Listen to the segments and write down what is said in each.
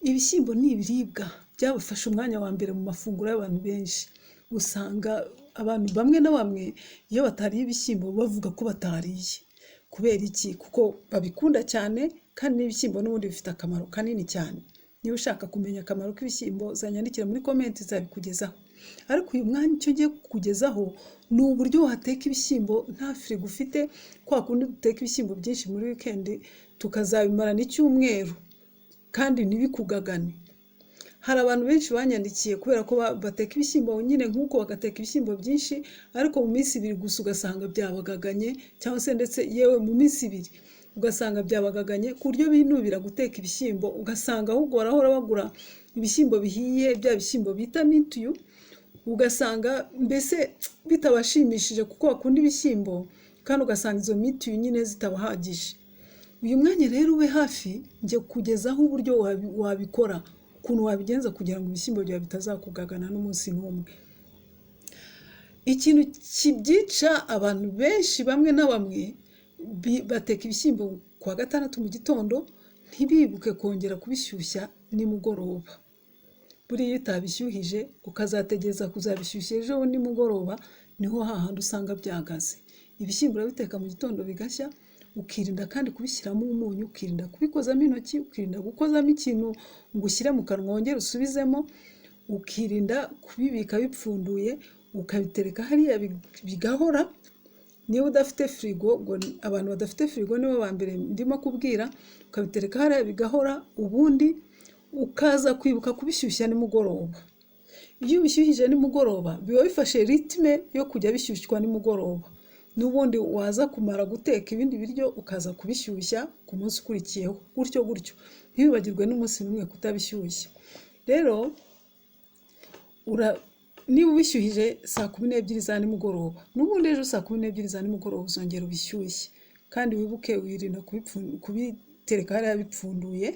Ibishyimbo ni ibiribwa byabafashe umwanya wa mbere mu mafunguro y'abantu benshi. Usanga abantu bamwe na bamwe iyo batariye ibishyimbo bavuga ko batariye. Kubera iki? Kuko babikunda cyane, kandi n'ibishyimbo n'ubundi bifite akamaro kanini cyane. Niba ushaka kumenya akamaro k'ibishyimbo, uzanyandikire muri comment, nzabikugezaho. Ariko uyu mwanya icyo ngiye kukugezaho ni uburyo wateka ibishyimbo nta firigo ufite, kwa kundi duteka ibishyimbo byinshi muri weekend tukazabimarana icyumweru kandi ntibikugagane. Hari abantu benshi banyandikiye kubera ko bateka ibishyimbo nyine nk'uko bagateka ibishyimbo byinshi, ariko mu minsi 2 gusa ugasanga byabagaganye, cyangwa se ndetse yewe mu minsi 2 ugasanga byabagaganye, ku buryo binubira guteka ibishyimbo, ugasanga ahubwo barahora bagura ibishyimbo bihiye, bya bishyimbo bita mituyu, ugasanga mbese bitabashimishije kuko bakunda ibishyimbo, kandi ugasanga izo mituyu nyine zitabahagije. Uyu mwanya rero ube hafi, njye kugezaho uburyo wabikora, ukuntu wabigenza kugira ngo ibishyimbo byawe bitazakugagana n'umunsi n'umwe. Ikintu kibyica, abantu benshi bamwe na bamwe bateka ibishyimbo ku wa gatandatu mu gitondo, ntibibuke kongera kubishyushya nimugoroba. Buriya iyo utabishyuhije ukazategereza kuzabishyushya ejo nimugoroba, niho hahandi usanga byagaze. Ibishyimbo urabiteka mu gitondo bigashya, ukirinda kandi kubishyiramo umunyu, ukirinda kubikozamo intoki, ukirinda gukozamo ikintu ngo ushyire mu kanwa wongere usubizemo, ukirinda kubibika bipfunduye, ukabitereka hariya bigahora. Niba udafite firigo, ubwo abantu badafite firigo nibo ba mbere ndimo kubwira, ukabitereka hariya bigahora, ubundi ukaza kwibuka kubishyushya nimugoroba. Iyo ubishyuhije nimugoroba biba bifashe rythme yo kujya bishyushywa nimugoroba, n'ubundi waza kumara guteka ibindi biryo ukaza kubishyushya ku munsi ukurikiyeho, gutyo gutyo, ntiwibagirwe n'umunsi n'umwe kutabishyushya. Rero niba ubishyuhije saa 12 za nimugoroba, n'ubundi ejo saa 12 za nimugoroba uzongera ubishyushye, kandi wibuke wirinda kubitereka hariya bipfunduye,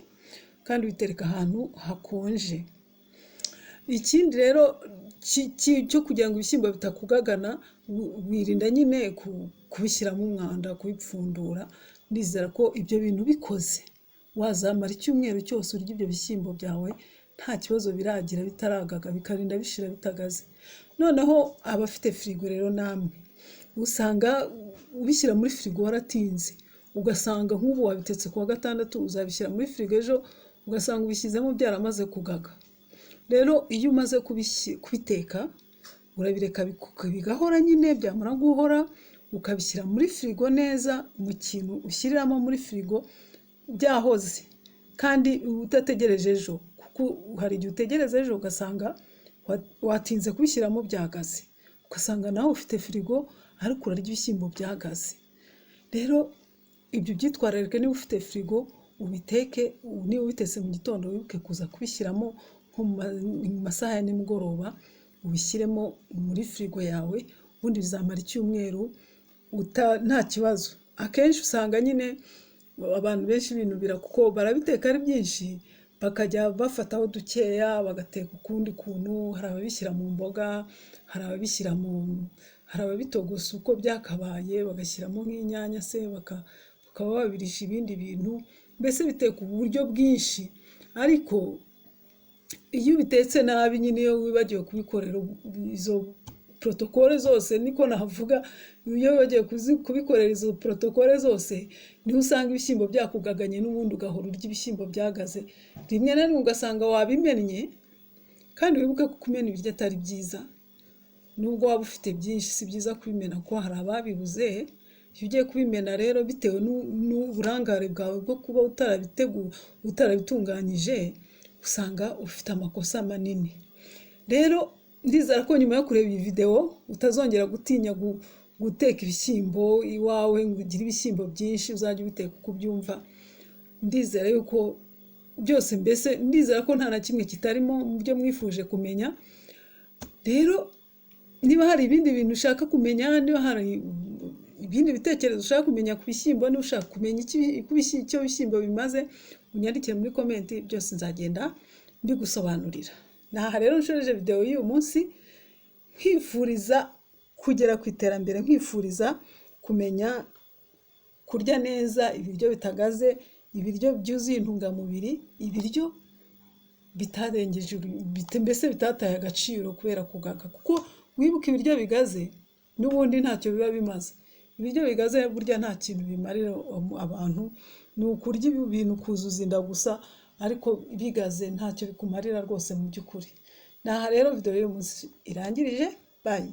kandi ubitereka ahantu hakonje. Ikindi rero cyo kugira ngo ibishyimbo bitakugagana, wirinda nyine kubishyiramo umwanda, kubipfundura. Ndizera ko ibyo bintu bikoze wazamara icyumweru cyose urya ibyo bishyimbo byawe nta kibazo biragira, bitaragaga, bikarinda bishira bitagaze. Noneho abafite firigo rero namwe, usanga ubishyira muri firigo waratinze, ugasanga nk'ubu wabitetse ku wa gatandatu, uzabishyira muri firigo ejo, ugasanga ubishyizemo byaramaze kugaga. Rero iyo umaze kubiteka urabireka bigahora nyine, byamara guhora ukabishyira muri firigo neza, mu kintu ushyiriramo muri firigo byahoze, kandi udategereje ejo, kuko hari igihe utegereza ejo ugasanga watinze kubishyiramo byagaze, ugasanga nawe ufite firigo ariko urarya ibishyimbo byagaze. Rero ibyo byitwararike, niba ufite firigo ubiteke, niba ubitetse mu gitondo wibuke kuza kubishyiramo nko mu masaha ya nimugoroba, ubishyiremo muri firigo yawe, ubundi bizamara icyumweru nta kibazo. Akenshi usanga nyine abantu benshi binubira kuko barabiteka ari byinshi, bakajya bafataho dukeya bagateka ukundi kuntu. Hari ababishyira mu mboga, hari ababishyira mu hari ababitogosa uko byakabaye, bagashyiramo nk'inyanya se, bakaba babirisha ibindi bintu, mbese biteka uburyo bwinshi. Ariko iyo ubitetse nabi nyine, iyo wibagiwe kubikorera izo protocole zose, niko navuga, iyo wibagiwe kubikorera izo protocole zose, niho usanga ibishyimbo byakugaganye, n'ubundi ugahora urya ibishyimbo byagaze. Rimwe na rimwe ugasanga wabimennye, kandi wibuke ko kumena ibiryo atari byiza. Nubwo waba ufite byinshi, si byiza kubimena kuko hari ababibuze. Iyo ugiye kubimena rero, bitewe n'uburangare bwawe bwo kuba utarabiteguye, utarabitunganyije, usanga ufite amakosa manini. Rero ndizera ko nyuma yo kureba iyi videwo utazongera gutinya guteka ibishyimbo iwawe ngo ugire ibishyimbo byinshi, uzajya ubiteka uko ubyumva. Ndizera yuko byose, mbese ndizera ko nta na kimwe kitarimo mu byo mwifuje kumenya. Rero niba hari ibindi bintu ushaka kumenya, niba hari ibindi bitekerezo ushaka kumenya ku bishyimbo, niba ushaka kumenya icyo ibishyimbo bimaze, unyandikire muri comment, byose nzagenda mbigusobanurira. Aha rero nshoreje videwo y'uyu munsi, nkwifuriza kugera ku iterambere, nkwifuriza kumenya kurya neza ibiryo bitagaze, ibiryo byuzuye intungamubiri, ibiryo Bitarengeje mbese bitataye agaciro kubera kugaga, kuko wibuke ibiryo bigaze n'ubundi ntacyo biba bimaze. Ibiryo bigaze burya nta kintu bimarira abantu, ni ukurya ibintu ukuzuza inda gusa, ariko bigaze ntacyo bikumarira rwose mu by'ukuri. Ni aha rero video y'uyu munsi irangirije. Bye.